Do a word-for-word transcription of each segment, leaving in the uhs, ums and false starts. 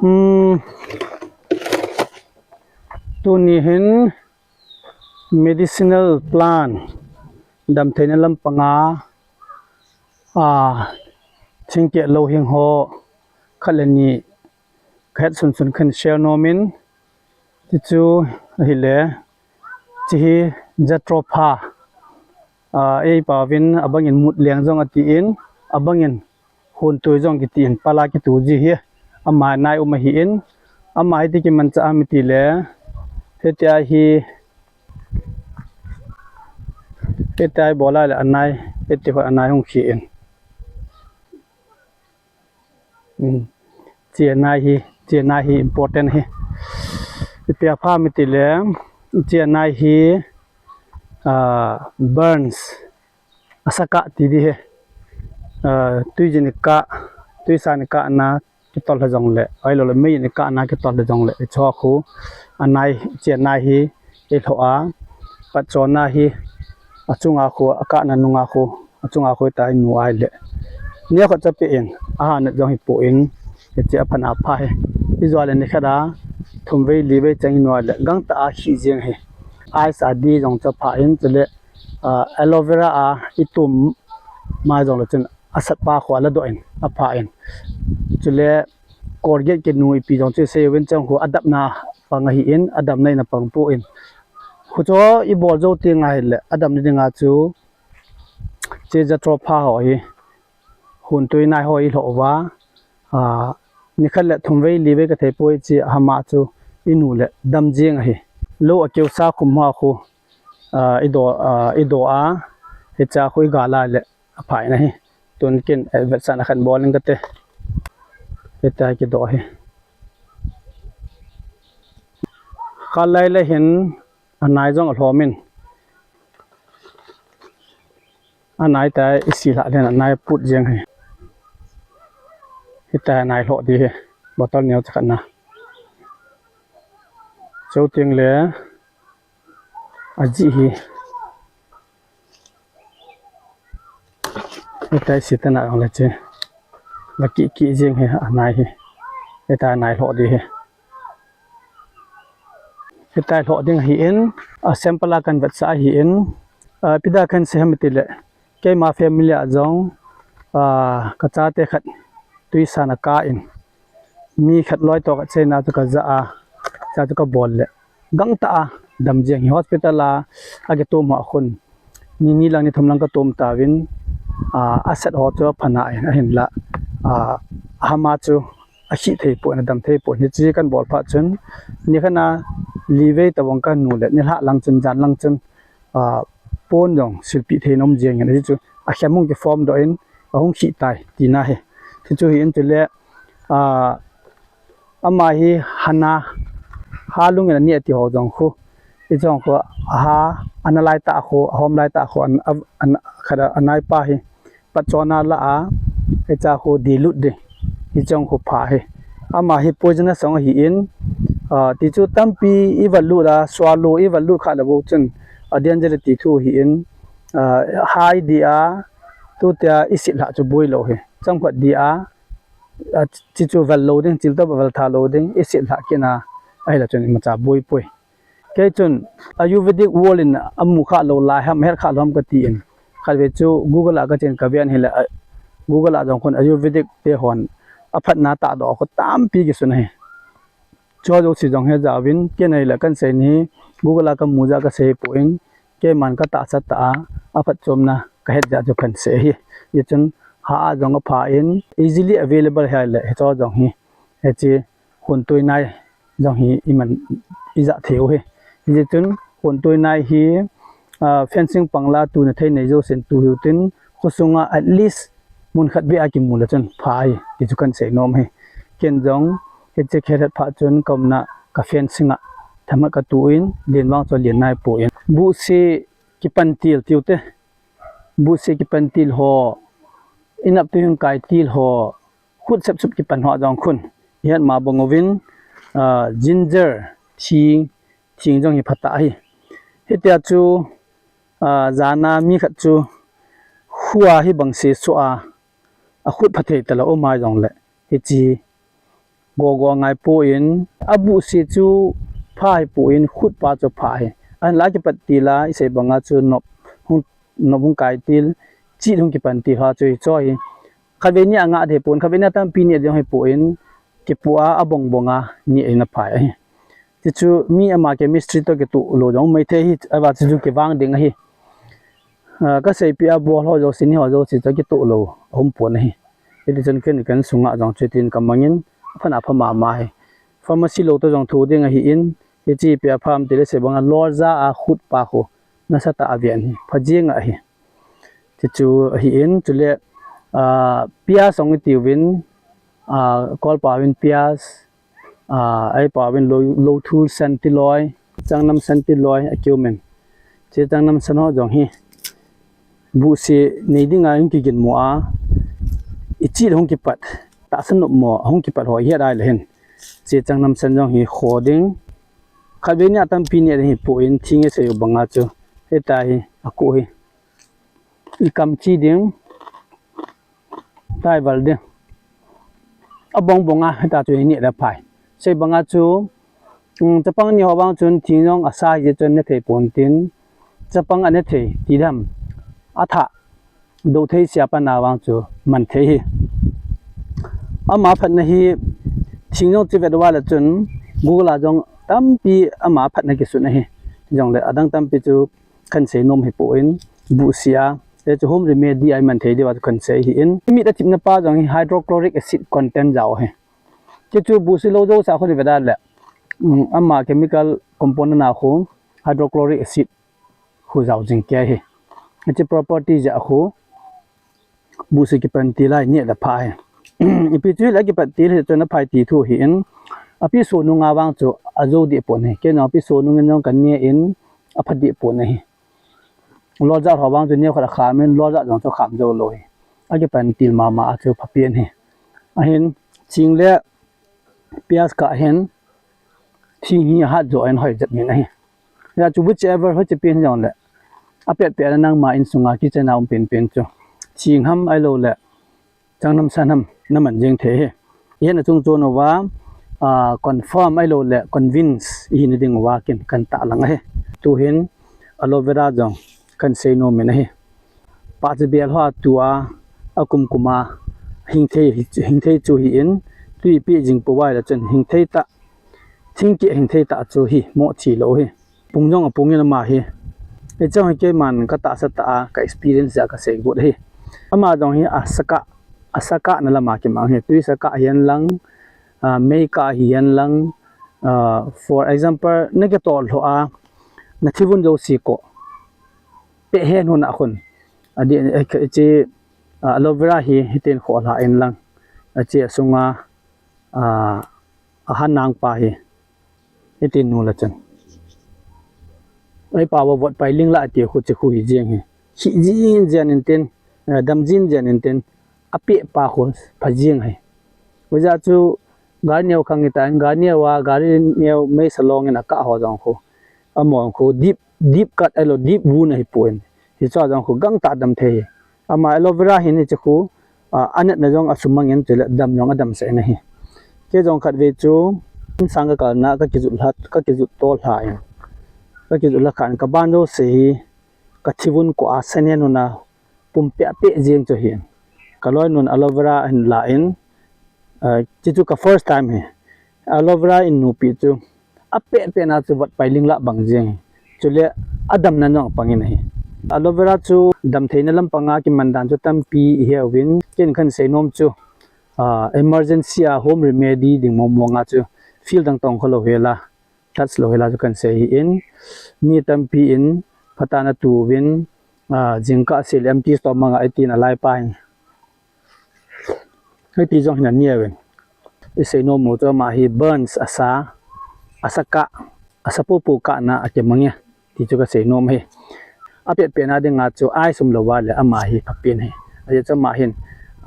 Hmm. Tuni hin medicinal plant damtheina lampanga, a, thingkeh louhing ho khat le ni kahet sunsun khan share nomin, tichu ahile, chi hi jatropha, a, eipaovin abangin mutleng jong atin, abangin huntui jong kitin, pala kitu ji hi, ama nai um ahin, ama hiti kimanchah ham itile, hitia hi, hitia hi bola le anai, hiti ho anai hung khi in. Hmm. Chi anai hi, chi anai hi important hi. Ipi apha ham itile, chi anai hi, ah, burns, asakah ti di hi. Ah, tuijin ikah, tuisan ikahna kitol lha jongle, ahilouleh mei in ikahna kitol lha jongle, icho khu, anai, chi anai hi, ilhoh a, patchonna hi, achunga khu, akahna nunga khu, achunga khu ta inu ahile. Nia kho chapi in, ahanat jong hipon, hiche aphan apha hi. Ijole nikhat a, thumvei livei chang inu ahile, gangtah a khi jeng hi. Ice a di jong chu apha in, chule, ah, aloe vera a itum ma jongle chun asatpa khu aladoh in, apha in. Chule Colgate kinu ipi jong chu isei uvin chang khu adapna pang ahin, adamna in apang pon. Khu chu ibol jou teng ahile, adamna dinga chu, che jatropha ho hi, huntui nai ho ilhoh uva, a, nikhat le thumvei livei kathei poi chi ahama chu inu le dam jeng ahi. Lou akeusa khum ho khu, a, ido, a, ido a, hicha khu igal a le apha in ahi. Tun kin, eh, vetsahna khat bol ing kate. Hitia kidoh hi. Khat lai le hin, anai jong alhomin. Anai ta isilha len anai put jeng hi. Hitia anai lhoh di hi. Bottle neo chakhat na. Chuteng le ajih hi. Hitia isi tana jong le che. La kiki jeng hi anai hi. Hitia anai lhoh di hi. Hitia lhoh ding ahin, a, sample a kan vetsah ahin, a, ipi dia kan sei ham itile, keima family a jong, a, kachate khat tuisan akah in, mi khat loi toh kacheina chu kajah a, cha chu kabol le, gangtah a dam jeng hi hospital a, akitom ho khun, ni ni lang ni thum lang katom tauvin, a, asat ho chu apha nai in, ahinla, a, ahama chu akhih thei pon, adam thei pon. Hiche kan bol phat chun, nikhat a livei tobang kanu le, nilhah lang chun, jan lang chun, a, pon jong silpeh thei nom jeng in, hichu akhem hung kiform doh in, ahung khih tai, tina hi. Hichu hi in chule, a, ama hi hana, ha lung in ani ati ho jong khu, hichu jong khu, aha, ana lai tah khu, ahom lai tah khu, an, an, an, khat a, anai pa hi, patchonna la a, hicha khu dilute di. Hichu jong khu pha hi. Ama hi poisonous jong ahin, a, tichu tampi ivat lut a, swallow ivat lut kha le bou chun, a, danger ti thu ahin, a, ha idi a, tutia isilha chu boi lou hi. Changphat di a, a, chi chu val lou ding, chilto val tha lou ding, isilha kit na, ahile chun imacha boi poi. Kei chun Ayurvedic world in amu kha lou lai ham, het kha lou ham kati in. Khatvei chu Google a kachen kaven hile, a, Google a jong khun Ayurvedic te hon aphatna tahdoh khu tampi kisun ahi. Chu jouse jong he jaovin, ken ahile kan sei ni, Google a kamu jeh a kasei pon, keiman katahsan tah a, aphatchomna kahet jeh a chu kan sei ahi. Hichun ha a jong apha in, easily available ahile, hichu jong hi, hiche huntui nai jong hi iman ijat thei u hi. Hijeh chun huntui nai hi, a, fencing pang la tuna thei nei jousen tu hiu tin, khosunga at least mun khat beh a kimu le chun pha hi, ti chu kan sei nom hi. Ken jong hiche khelet phat chun kaumna ka fencing a themkhat katu in, len vang chu len nai pon. Buhse kipan til tiu te. Buhse kipan til ho, inap tu hin kai til ho, khut sep sup kipan ho jong khun. Ihet ma bang uvin, a, ginger, thing, thing jong hi phatah ahi. Hitia chu, a, jana mi khat chu, khua hi bang se so a, akhut pha thei talou um a jongle. Hiche Gogo ngai poi, abuhsi chu pha hi poi, khut pa chu pha hi. Ahin la kipat til a, isei banga chu nop hung, nop hung kai til, chit hung kipan til ho chu hi cho hi. Khatvei nia nga thei pon, khatvei nia tampi nia ding hi poi, kipu a, abong bong a nia hi na phai ahi. Ti chu mi ama chemistry to kitoh lou jong mai thei hi, ava chu chu kivang ding ahi. Ah, ka seipi a bol ho jouse ni ho jouse chu kitoh lou, um pon ahi. Hiti chun ken, ken sunga jong chutin ka mangin, aphan apha mama hi. Pharmacy lou to jong thu ding ahin, hiche pia pham tile sei banga lolja a khut pa khu, nasatah a ven hi, pha jing ahi. Ti chu ahin, chule, ah, pias ong itiuvin, ah, kolpa uvin pias, ah, ahipa uvin lou, lou thul san tiloi, changnam san tiloi, akiumin. Che changnam san ho jong hi, buhsi nei dinga hung kiginmo a, ichit hung kipat, tahsa nopmo, hung kipat ho hi adai le hin. Che changnam san jong hi kho ding. Khatvei nia tampi nia ding hi poi, thing isei u banga chu. Hita hi, aku hi. I kam chi ding, tai val ding. Abong bong a, hita chu hi nia da phai. Sei banga chu, um, chapang ni ho vang chun thing jong asa hi chun ne thei pon tin. Chapang a ne thei, ti dam. Atha, do thei sia pa na vang chu, man thei hi. Ama phatna hi, thing jong chu vet uva le chun, Google a jong tampi ama phatna kisun ahi. Jong le adang tampi chu, kan sei nom hi poi, buhsi a, te chu home remedy a iman thei diu a chu kan sei ahin. Mit a thipna pa jong hi hydrochloric acid content jao hi. Ti chu buhsi lou jouse a khu ni veda le, um, ama chemical component a khu hydrochloric acid khu jao jing kei hi. Hiche property jeh a khu, buhsi kipan til a hi nia da phai. Ipi chu hile kipat til hi chun aphai ti thu ahin. Api so nunga vang chu ajo deh pon ahi. Kei jong api so nungin jong ka nia in apha deh pon ahi. Lolja ho vang chu neo khat akham in lolja jong chu kham jou lou hi. Akipan til mama a chu pha pen hi. Ahin ching le pias kah hin thing hi ahat jo in hoi jep min ahi. Hijeh chu whichever hoiche pen jong le, apet pet a nangma insunga kitchen a um pen pen chu, thing ham ahilou le, changnam san ham, naman jing thei hi. Hihen achung chon uva, ah, confirm ahilou le, convince ihi na ding uva kin kan tahlang ahi. Tuhin aloe vera jong kan sei nom in ahi. Pahcha bel hoa tua, akum kum a hing thei, hing thei chu hi in, tui peh jing pou vai le chun hing thei tah, thingkeh hing thei tah chu hi, mo thi lou hi. Pung jong apung in ama hi. Hiche hi keiman ka tahsa tah a, ka experience a ka sei got hi. Ama jong hi asakah, asakah na lama kimang hi. Tui sakah hihen lang, ah, mei kah hihen lang, ah, for example, na kitol lou a, na thivun jouse ko. Peh hen hun a khun. Adi, eh, hiche, ah, aloe vera hi, hitin kho la in lang. Hiche asunga, ah, ahan nang pa hi. Hitin nu la chun. Ahipa va vot pai ling la ati khu hiche khu hi jing hi. Hi jin jin in tin, eh, dam jin jin in tin. Apeh pa khu pha jing hi. Hijeh chu gari neo khang ita, gari neo a, gari neo mei salong in akah ho jong khu. Among khu deep, deep cut ahilou, deep wound ahi pon. Hiche jong khu gangtah dam thei hi. Ama aloe vera hin hiche khu, ah, anatna jong asumang in chule dam jong adamsah in ahi. Kei jong khatvei chu, insang ka kalna ka kijut lha, ka kijut tol lha in. Ka kijut lha khan ka ban jouse hi, ka thivun ko a sen hen hun a, pum peh peh jing chu hin. Ka loinun aloe vera ahin la in, ah, hiche chu ka first time hi. Aloe vera in nu pi chu, apeh peh na chu vot pai ling la bang jing hi. Chule adamna jong apang in ahi. Aloe vera chu dam theina lampang a kiman dan chu tampi ihe uvin, ken kan sei nom chu, ah, emergency a home remedy ding mong mong a chu field dang tong kho lou hela, touch lou hela chu kan sei hi in, mi tampi in phatah na tu uvin, ah, jingkah sil empty stomach a itin alai pa hin. Hiti jong hin ania uvin. Isei nom u chu ama hi burns asa, asa kah, asa popo kah na akimang e. Ti chu ka sei nom hi. Apet pet na dinga chu ice um lou va le ama hi pha pen hi. Ajeh chu ama hin,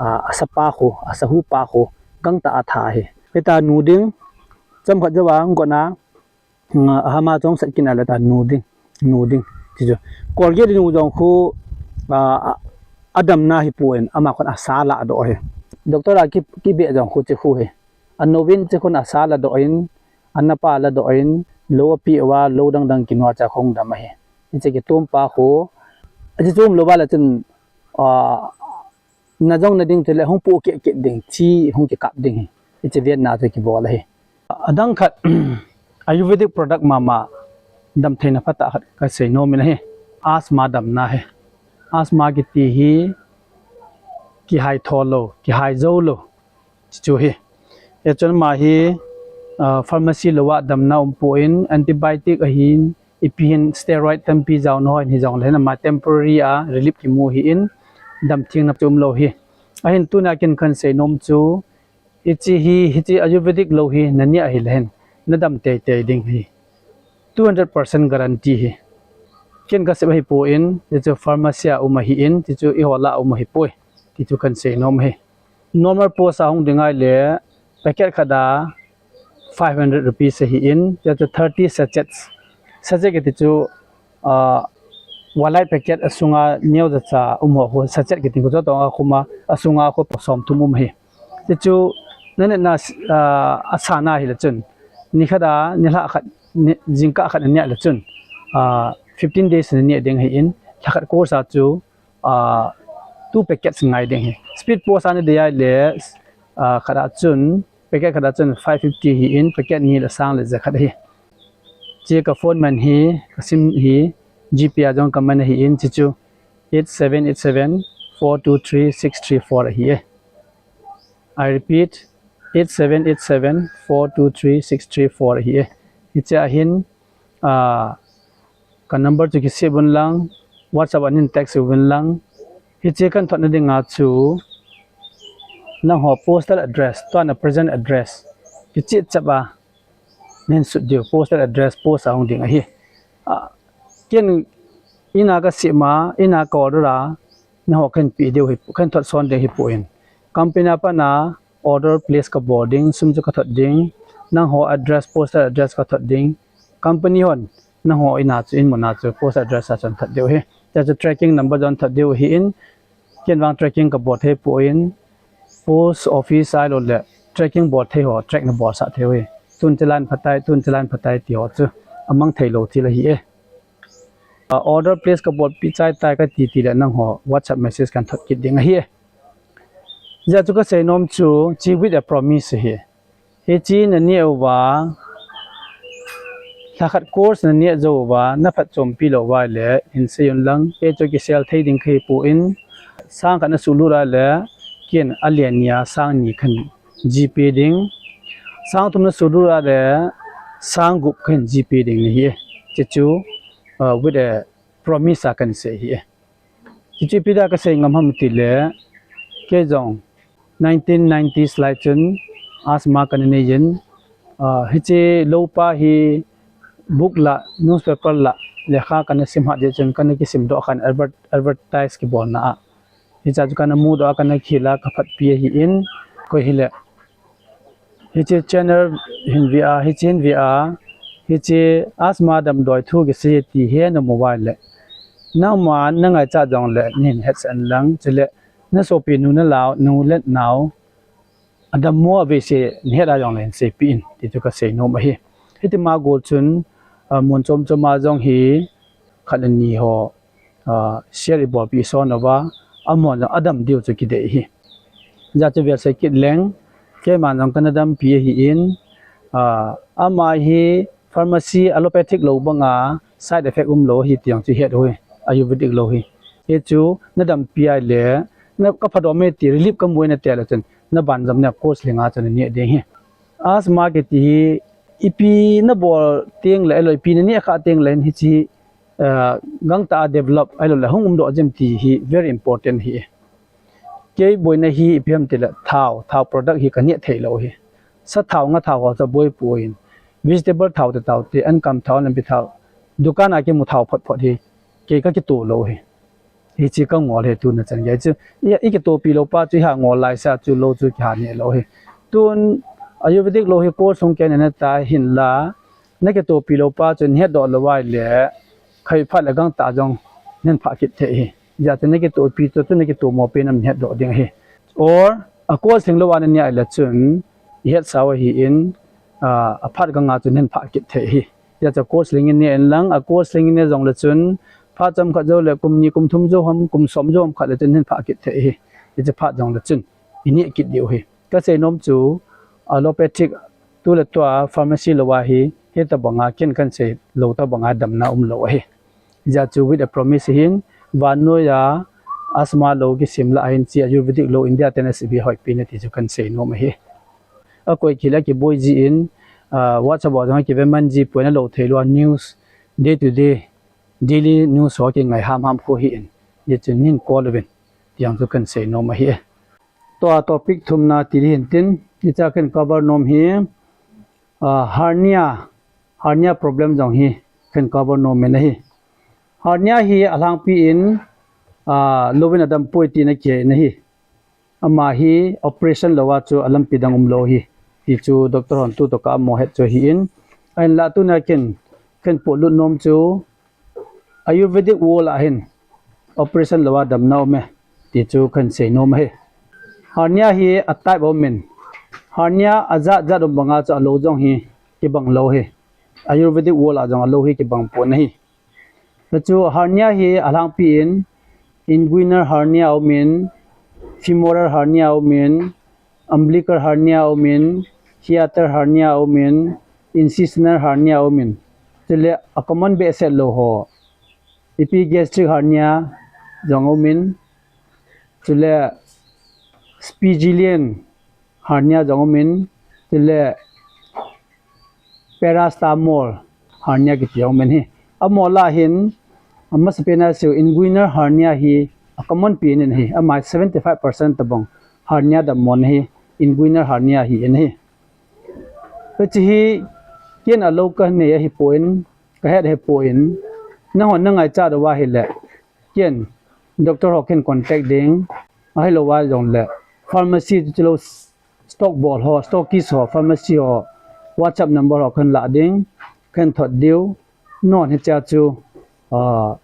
ah, asa pa khu, asa hu pa khu, gangtah a tha hi. Hita nu ding, chomkhat jou a, ngot na, nga, ahama chong sat kin a le ta nu ding, nu ding. Ti chu. Colgate nu jong khu, ah, a, adamna hi pon, ama khun asa la doh hi. Doctor a ki, kibeh jong khu hiche khu hi. Anouvin hiche khun asa ladoh in, anapa ladoh in, lou api uva, lou dang dang kinu a chu ahung dam ahi. Hiche kitom pa khu, hiche chu umlou va le chun, ah, na jong na ding chule hung pu kit kit ding, thi hung kikap ding hi. Hiche venna chu kibol ahi. Adang khat, Ayurvedic product mama damtheina phatah khat kasei nom in ahi. Asthma damna hi. Asthma kiti hi kihai tho lou, kihai jou lou. Chu hi. Hichun ama hi, ah, pharmacy lou a damna umpon, antibiotic ahin, ipi hin steroid tampi jaona ho hin hijongle hin ama temporary a relief kimu ahin, damthengna chu umlou hi. Ahin tuna ken kahin sei nom chu, hiche hi, hiche Ayurvedic lou hi naneh ahile hin, nadam teitei ding hi. Two hundred percent guarantee hi. Ken kasei ahipon, hichu pharmacy a um ahin, hichu eiho lah a um ahipoi. Hichu kahin sei nom hi. Normal post a hung ding ahile, packet khat a five hundred rupees ahin, hichu thirty sachets. Sachet kiti chu, ah, Walai packet asunga neo jacha um ho khu, sachet kiti khu chu tonga khuma, asunga khu po som thum um hi. Hichu, naneh na, ah, asana ahile chun, nikhat a, nilhah khat, ni, jingkah khat naneh le chun, ah, fifteen days naneh ding ahin, lhakhat course a chu, ah, two packets ngai ding hi. Speed post a nadei ahile, ah, khat a chun, packet khat a chun five fifty ahin, packet ni le sang le jakhat ahi. Hiche ka phone man hi, ka sim hi, GPay a jong kaman ahin, hichu eight seven eight seven four two three six three four ahi e. I repeat, eight seven eight seven four two three six three four ahi e. Hiche a hin, ah, ka number chu kisave un lang, WhatsApp a nin text un lang. Hiche kahin thot na dinga chu, nangho postal address, tua na present address, kicheh chap a, nahin sut diu, postal address, post a hung ding ahi. Ah, ken in a kasave ma, in a ka order a, nangho kahin pe diu hi, kahin thot son ding ahipon. Company a pat a order place kabol ding, sum chu kathot ding, nangho address, postal address kathot ding, company hon, nangho in a chu, in mun a chu, post address a chun thot diu hi. Hichu tracking number jong thot diu ahin, ken vang tracking kabol thei pon, post office ahilou le, tracking bol thei ho, track nabol sah thei u hi. Tun hiche lai in phatai, tun hiche lai in phatai ti ho chu, amang thei lou thil ahi e. Ah, order place kabolpi chai tai kati tile nangho WhatsApp message kahin thot kit ding ahi e. Hijeh chun kasei nom chu, hiche with a promise ahi. Hiche naneh uva, lhakhat course naneh jou uva, naphatchompi lou uva ahile, hin sei un lang, kei chu kisel thei ding kahi pon, sang khat nasuhlut ahile, ken alen ni a sang ni kahin GPay ding, sang thum nasuhlut ahile, sang gup kahin GPay ding nahi e. Hichu, uh, with a promise a kahin sei ahi e. Hichu ipi dia kasei ngam ham itile, kei jong nineteen nineties lai chun asthma kana nei in, ah, hiche lou pa hi book lah, newspaper lah, lekha kana sim hat jeh chun kana kisim doh khan advert-, advertise kibolna a. Hichea chu kana mudoh a kana khel a kaphatpi ahin, koi hile. Hiche channel hin ve a, hiche hin ve a, hiche asthma damdoi thu kisei ti hi namu uva ahile, nangma nangaichat jongle nahin hetsah in lang, chule nasopinu nalou, nu le nao, adammo aveise nahet a jongle hin seipeh in, ti chu kasei nom ahi. Hitima gol chun, ah, mun chom chom a jong hi, khat le ni ho, ah, share ibolpeh son uva, amahon jong adam diu chu kidei ahi. Hijeh chun vetsah kit leng, keiman jong kana dampi ahin, ah, ama hi pharmacy allopathic lou banga side effect umlou ahi ti jong chu het u hi, Ayurvedic lou hi. Hichu nadampi ahile, na, kaphadoh me ti relief kamu e nati le chun, nabanjom nia course lhinga chun naneh ding ahi. Asthma kiti hi, ipi nabol tengle, ahilou ipi naneh kha tengle, hiche hi, ah, gangtah a develop, ahiloule hung umdoh jing ti hi very important ahi. Kei boina hi ipi ham itile thao, thao product hi kaneh theilou ahi. Sa thao, nga thao ho chu aboipoi. Vegetable thao te, thao te, ankam thao, lampi thao, dukan a kimu thao phot phot hi, kei kakitoh lou ahi. Hiche kangol ahi tuna chan gei chu. I, ikitohpi lou pa chu iha ngol laisea chu lou chu kiha neh lou ahi. Tun Ayurvedic lou hi course hung kei nena ta hinla, nakitohpi lou pa chu nahetdoh lou ahile, khaiphat le gangtah jong nahin phah kit thei ahi. Hijeh chun nakitohpi chu, chu nakitohmo pen a nahetdoh ding ahi. Or, a course lhinglou a naneh ahile chun, ihet sau ahin, ah, aphat kanga chu nin phah kit thei ahi. Hijeh chun course lengin ne in lang, a course lengin ne jongle chun, phat chomkhat jou le, kum ni kum thum jou ham, kum som jou ham khat le chun nin phah kit thei ahi. Hiche phat jongle chun, ine kit diu ahi. Kasei nom chu, allopathic tu le tua pharmacy lou ahi, hitabanga ken kansei lou tabanga damna umlou ahi. Hijeh chun with a promise ahin, vannoiya asthma lou kisim lah ahin, hiche Ayurvedic lou India ten asei bep hoipen e ti chu kansei nom ahi. Akoi kile kiboi jin, ah, WhatsApp a jong kive man ji poi, nalou thei lou a news, day to day, daily news ho kingai hamham khu ahin, hijeh chun nin call uvin, ti jong chu kansei nom ahi. Tua topic thumna ti ding hintin, hichea kahin cover nom hi, ah, hernia, hernia problem jong hi kahin cover nom in ahi. Hernia hi alhangpi in, ah, louvin adam poi tina kihei in ahi. Ama hi operation louva chu alampi dang umlou ahi, ti chu doctor hon tutoh kah amaho het chu ahin, ahinlah tuna ken, kahin polut nom chu Ayurvedic world a hin operation louva damna aume, ti chu kahin sei nom ahi. Hernia hi a type aumin, hernia ajat jat um banga chu alou jong hi kibang lou ahi. Ayurvedic world a jong alou hi kibang pon ahi. Hichu hernia hi alhangpi in inguinal hernia aumin, femoral hernia aumin, umbilical hernia aumin, hiatal hernia aumin, incisional hernia aumin. Chule a common behseh lou ho, epigastric hernia jong aumin, chule Spigelian hernia jong aumin, chule parastomach hernia kiti jong aumin ahi. Amaho lah a hin, amasapen a seiyu inguinal hernia hi a common pi in ahi. Ama seventy five percent tabang hernia dammo ahi, inguinal hernia ahin ahi. Hiche hi ken alou kanei ahipon, kahet ahipon, nahon nangaichat uva ahile, ken doctor ho kahin contact ding, ahilouva jongle pharmacy chu lou stock bol ho, stockist ho, pharmacy ho WhatsApp number ho kahin lah ding, kahin thot diu, nahon hichea chu, ah,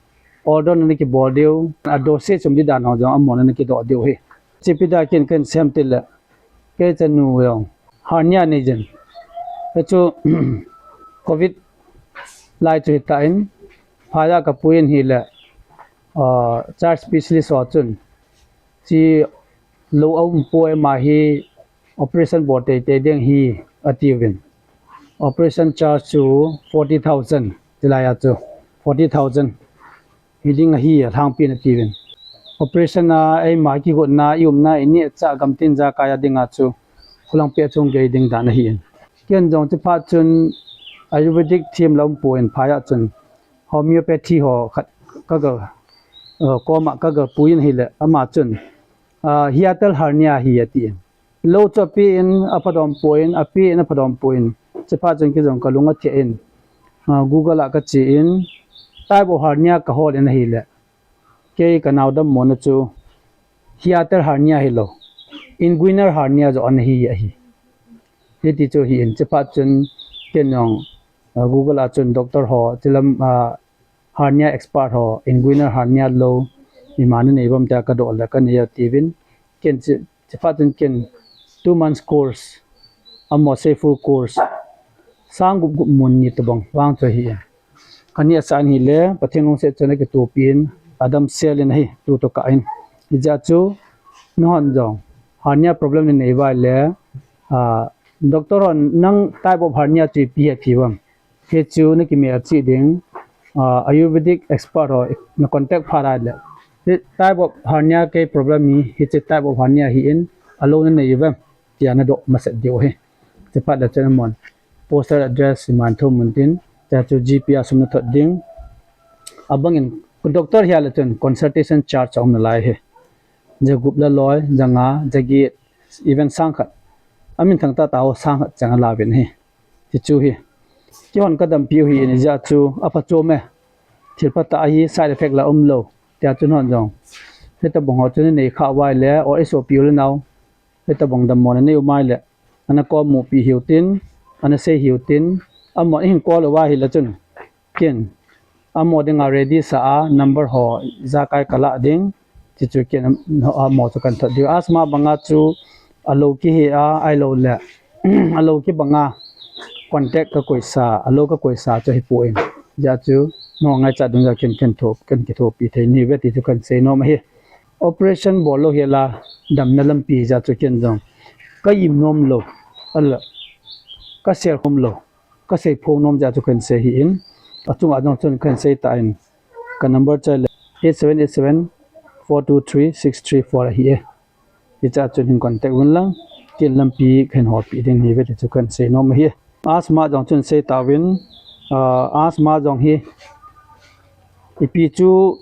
order nana kibol diu, a dosage um di dan ho jong amahon ana kidoh diu ahi. Hiche pet a ken kahin sei em tile, kei chanu jong hernia nei jin. Hichu covid lai chu hitan, phai a kapui in ahile, ah, church specialist ho chun, hiche lou aum poi, ama hi operation bol teitei ding ahi atiuvin. Operation charge chu forty thousand, chulai a chu forty thousand hiding ahi alhangpi in atiuvin. Operation a eima kigotna, iumna, inehcha, gamtin jakai a dinga chu khulang pet chung gei ding dan ahin. Ken jong hiche phat chun Ayurvedic them la um pon, phai a chun homeopathy ho khat kaga, uh, koma kaga pui in ahile, ama chun, uh, hiatal hernia ahi atin. Lou chu apen, aphadom pon, apen, aphadom pon. Hiche phat chun kei jong kalung athim in, uh, Google a kachen, type of hernia kahol in ahile, kei kanao dammona chu hiatal hernia hilou, inguinal hernia joh ana hi ahi. Hiti chu ahin, hiche phat chun ken jong, uh, Google a chun doctor ho, hiche lam, uh, hernia expert ho, inguinal hernia lou ima nanei uvem tia kadoh le kanei e atiuvin. Ken hiche, hiche phat chun ken two months course, amaho sei full course, sang gup gup mun ni tabang vang chu ahin. Kanehsah in ahile, Pathen lungset chun akitopin, adam sel in ahi, tutoh kah in. Hijeh chun, nahon jong hernia problem nanei uva ahile, ah, doctor hon nang type of hernia chu ipi ahi atiuvem, hichu nakimel cheh ding, ah, Ayurvedic expert ho na contact phat ahile, hi type of hernia kei problem hi, hiche type of hernia ahin, alou nanei uvem, tia nadoh masat diu ahi. Hiche phat le chun amahon postal address ima nathum un tin, hichea chu GPay a sum nathot ding. Abang in doctor hi ahile chun consultation charge aum nalai ahi. Ja gup le loi, ja nga, ja get, even sang khat, aminthang tahtah ho sang khat cheng alauvin ahi. Hichu ahi. Keihon kadampiu ahin, hijeh chun aphachom e. Thil phatah ahi, side effect la umlou, tia chu nahon jong hitabang ho chu nanei khah uva ahile, or isopi u le nao, hitabang dammo nanei u ahile, ana call mupi hiu tin, ana sei hiu tin, amahon ahin call uva ahile chun, ken amaho dinga ready sa a, number ho ijakai kalah ding, hichu ken amaho chu kahin thot diu. Asthma banga chu alou kihe a, ahilouleh Alo kibanga contact ka koisa, alo ka koisa chu hi poi. Hijeh chun nangho ngaichat dungjuiya ken ken thop, ken kithopi thei nahi uve ti chu kahin seinom ahi. Operation bol lou hela damna lampi hijeh chun ken jong ka im nom lou, ala ka sel khom lou, ka seiphong nom jeh chun kahin sei ahin. Achunga jong chun kahin sei tan, ka number chu le eight seven eight seven four two three six three four ahi e. Hichea chun hin contact uvin lang, ken lampi kahin holpi ding nahi uve ti chu kahin seinom ahi. Asthma jong chun sei tauvin, ah, asthma jong hi ipi chu,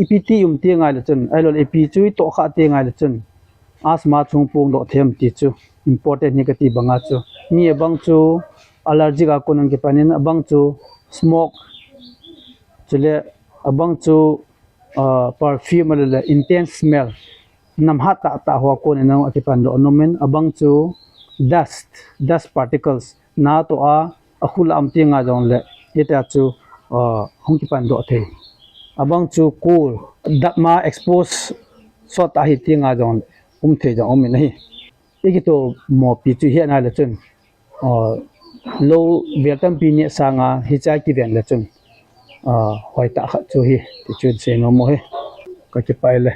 ipi ti um ti ngai le chun, ahilou le ipi chu itoh kha ti ngai le chun, asthma chung pung doh thei em ti chu important hi kati banga chu. Mi abang chu allergic a kon in kipan in, abang chu smoke, chule abang chu, ah, perfume le, le intense smell, nam hat tah tah hoa kon in akipan doh nom in, abang chu dust, dust particles, na toh a, akhul a um ti ngai jong le, hitia chu, ah, hung kipan doh thei. Abang chu cold, dap ma expose sot ahi ti ngai jong le, um thei jong um in ahi. Ikitomopi chu hi angai le chun, ah, lou vel tampi neh sanga hichea kiven le chun, ah, hoitah khat chu hi, ti chu hin seinom u ahi. Ka kipah e le.